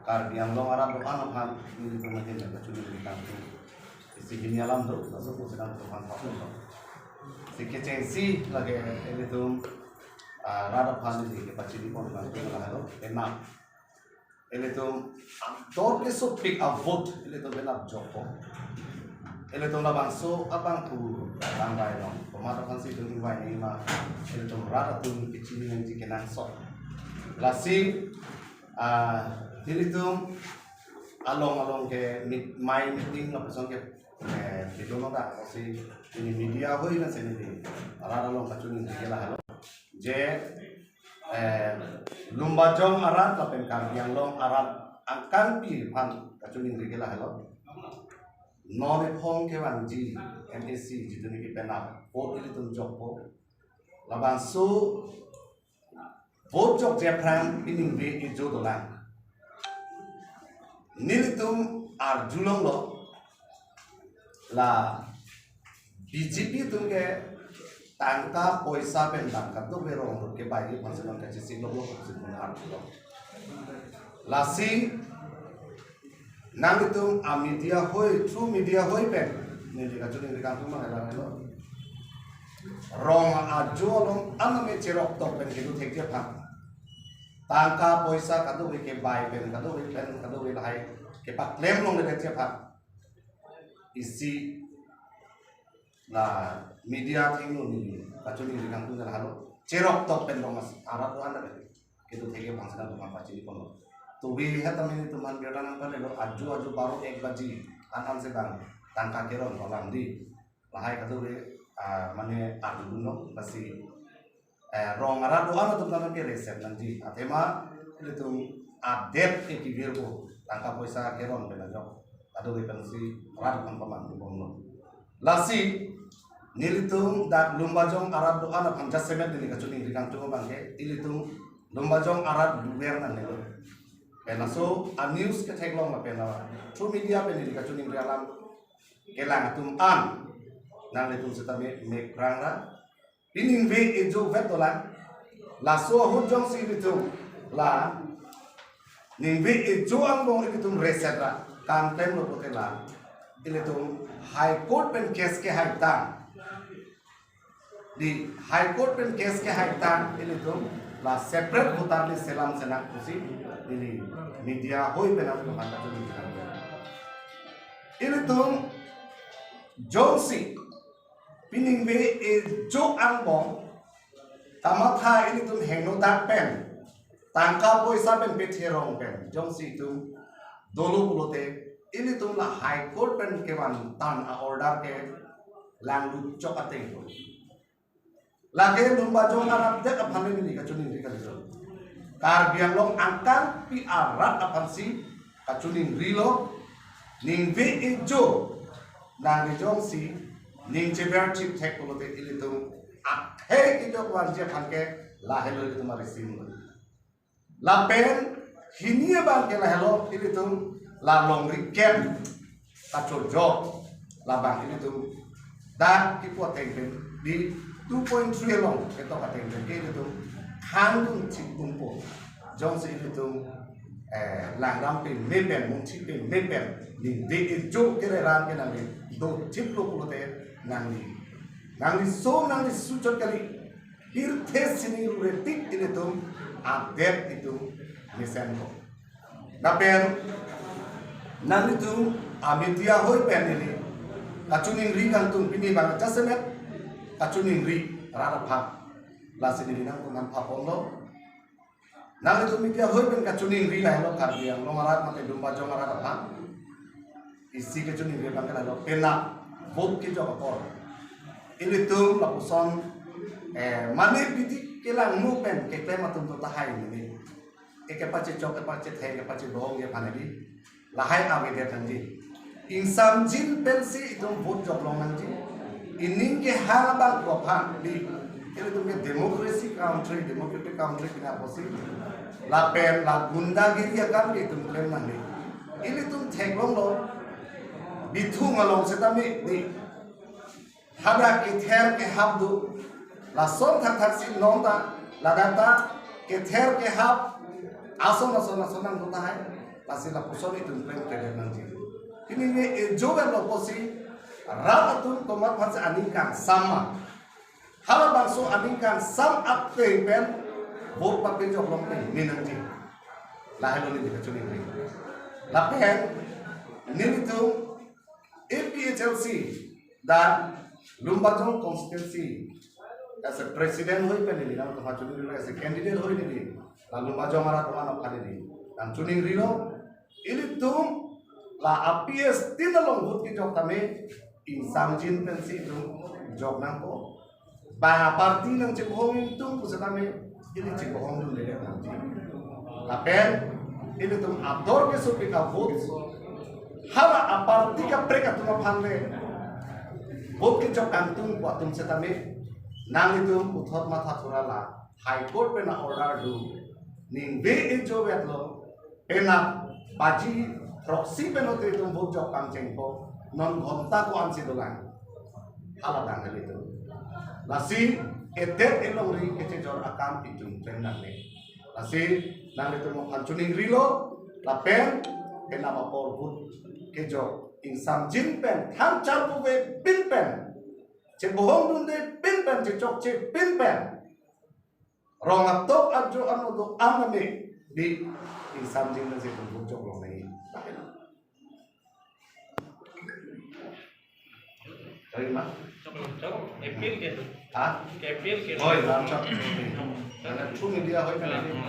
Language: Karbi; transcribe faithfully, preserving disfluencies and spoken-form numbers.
Karbi Anglong arat do-an aphan nelitum ahin kachoningri tangte isi hini alam do, laso pusi nangtum aphan pathum do. Si kechengsi lake ilitum, ah, rat aphan neli kepachini pon tangte lahelo, penap. Ilitum, ah, dor kesopik a-vote ilitum penap jokpo. Ilitum labangso abangphu bang bai long. Komat aphansi itum bai ni ma ilitum rat atum kechini nangji kenangsot. Lasi, ah, ilitum along along ke meet, mai meeting lapuson ke, eh, video nang dak si ini media hoi na sini di. Rat along kachoningri ke lahelo. Je, eh, Lumbajong arat lapen Karbi Anglong arat angkangpi aphan kachoningri ke lahelo. Non ephong kevangji M A C jitu niki penap vote ilitum jokpo. Labangso vote jokji aphrang piningve ejo dolang. Nelitum arjulonglo, la B J P atum ke tangka poisa pen tangka do berong rut ke bai pansenon kachisi lok lok pansenon arjulong. Lasi nanglitum a media hoi, through media hoi pen neli kachoningri kangtung ma lahelo. Rong ajo along aname cherok tok pen kedo thekji aphan, tangka poisa kadokave kebai pen, kadokave pen, kadokave lahai kepaklem longledetji aphan isi la media athengno neli kachoningri kangtung lahelo. Cherok tok pen rong arat do-an pen kedo thekji aphan si nangtum aphan pachini ponlo. Tobi hetame nelitum aphan birta nangpalelo, ajo ajo baro ek baji an an si bang tangka keron palang di. Lahai kadokave, ah, mane arjudunlo, lasi, eh, rong arat do-an atum tame ke reset nangji. Athema ilitum adet ke kevirpo, tangka poisa keron pen ajok kadokave pensi rat aphan pamangni bomlo. Lasi nelitum dak Lumbajong arat do-an aphan jasemet neli kachoningri kangtung abang ke, ilitum Lumbajong arat luver nangnelo. Pen laso a news ketheklong lapen la through media pen neli kachoningri alam kelang atum an, nanglitum setame mek prangra, piningve ejo vet dolang. Laso ahut jongsi ilitum la ningve ejo angbong ilitum reset ra kam klemlo pulote la ilitum High Court pen case kehaitang, di High Court pen case kehaitang ilitum la separate voter list selam senang pusi neli media hoi pen nangtum aphan kachoningri. Ilitum jongsi piningve ejo angbong kamatha ilitum henodak pen, tangka poisa pen petherong pen jongsi itum dolo pulote, ilitum la High Court pen kevan tan a order ke langlut chok ateng pu. Lake Lumbajong arat det aphan neli kachoningri kalijo. Karbi Anglong angkangpi arat aphansi kachoningri lo, ningve ejo nangli jongsi ning cheber chip thek pulote ilitum akhei kejok vangji aphan ke lahelo ilitum arisim lo. Lapen hini abang ke lahelo ilitum la longri kem kachojok labang ilitum dak kipu ateng pen di two point three along ketok ateng pen ke ilitum khangdun thik umpo. Jongsi ilitum, eh, langram peme pen, mungthik peme pen ningve ejo kereran ke nangli do thiplo pulote nangli, nangli so nangli suchot kali. Pirthe sining rure tik ilitum adet itum mesenlo. Lapen nanglitum a media hoi pen neli kachoningri kangtung pini bang jasemet kachoningri rat aphan. Lasi neli nangtum aphan paponlo. Nanglitum media hoi pen kachoningri lahelo Karbi Anglong arat mate Lumbajong arat aphan. Isi kachoningri abang ke lahelo penap vote kejok apor. Ilitum lapuson, eh, mane bidi kelangno pen keklem atum do tahai mene. Ekepachechok, kepachetheng, kepachedong ke aphan adi. Lahai avedet nangji. Ingsamjin pensi itum vote joklong nangji. Ining kehang abang ko aphan di. Ilitum ke democracy country, democratic country pine apotsi lapen la gundagiri akam ke itum klem nangji. Ilitum theklonglo. Bithung along setame di. Hadak kether kehap do. Lason thakthak si nonta, ladak ta kether kehap ason ason ason nang do tahai. Lasi lapuson itum klem kele nangji. Pini ne ejo verlo pusi rat atum komat aphansi aning kangsam ma. Halabangso aning kangsam ateng pen vote papejok longji nangji. Lahelo neli kachiningri. Lapen nelitum A P H L C dan Lumbajong constituency as a president hoi pen neli nangtum aphan chiningrilo, as a candidate hoi neli. La Lumbajong arat atum aphan neli nangchiningrilo. Ilitum la a-P S tin along vote kejok tame ingsamjin pensi itum jok nangpo. Ba party nangchebohong ingtung pusitame ili chebohong dunde nangji. Lapen ilitum ador kesopik avote hala aparty kaprek atum aphan le vote kejok kangtung pu atum setame nanglitum puthot matha thura la High Court pen a-order do. Ningve ejo vetlo. Penap baji throksi pen ote itum vote jok pangchengpo. Non ghonta ko-ansi dolang. Hala dang halitum. Lasi edet elongri kechejor akam itum klem nangne. Lasi nanglitum aphan chiningrilo lapen penap apor vote kejok ingsamjin pen than charpu ve pin pen chebohong dunde pin pen chechokche pin pen rong atok ajo ano do-an ame di ingsamjin nangsi tum jok long nangji. Terima. Appeal ke? Ha? Appeal ke? Oh, iya, cok. Karena through media hoi kan ini.